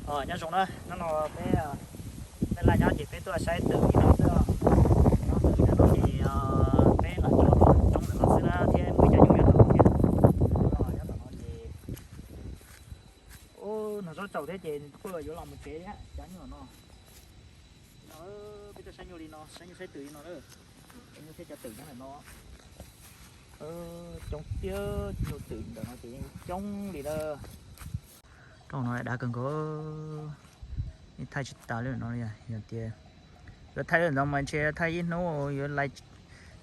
Nyob zoo na, hnub no peb, peb laj nyob ces peb tuaj saib twm ib no xwb. Nyob twm ib no ces peb lam tso rau roob ntawm no xwb na thiab muaj ib co nyuj nyob rau thiab. Nyob tom no ces, ub, nag tsob tsaus thiab ces kuj yuav los mus tsev thiab cov nyuj no. No peb tuaj saib nyuj li no, saib nyuj saib twm li no na. Saib nyuj thiab cov twm nyob ntawm no. Coob tiag, nyuj twm ntawm no ces coob li na. Rooj no dav kawg nkaus, thaij tsis tas li no li, yog tias yuav thaij li no mas ntshe thaij ib hnub yuav,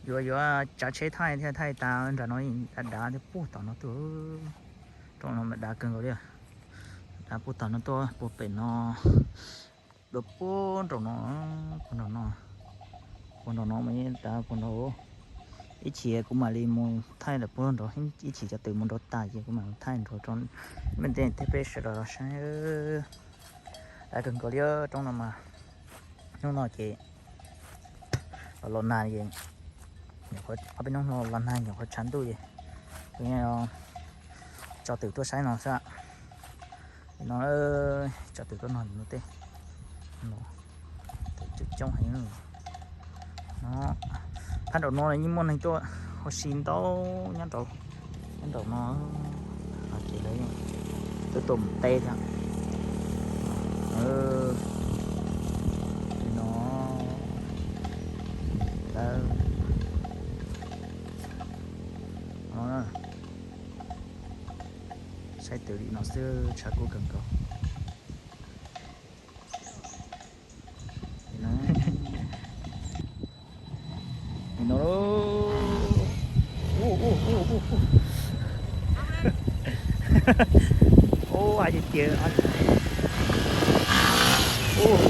yuav, yuav tsav tsheb thaij thiaj thaij tas. Nram no dav dav thiab puag tom no tuaj. Rooj no mas dav kawg nkaus li, dav puag tom no tuaj puag pem no, dua puag nraum no, puag nraum no, puag nraum no mas dav puag nraum. Ib chim kuv mam li mus thaij lawm puag nraum, ib chim cov twm mus nraud tas ces kuv mam mus thaij nraud rau nej thiab peb sawv daws los saib. Dav kawg nkaus li roob no mas, hnub no ces los los nag ces, ob peb hnub no los nag nyuam qhuav tshav ntuj ces kuv tso twm tuaj saib no xwb. No, tso twm tuaj no ntawm no tej, twm coob coob heev. Phab nraum no yeej muaj neeg tuaj ua si ntau nyob nraum, nyob nraum no. Ces lawv tuaj tua mus teb thiab. No, lawv, no, saib twm li no xwb tshav kub kawg nkaus. No, ub, hais tias tias, ub.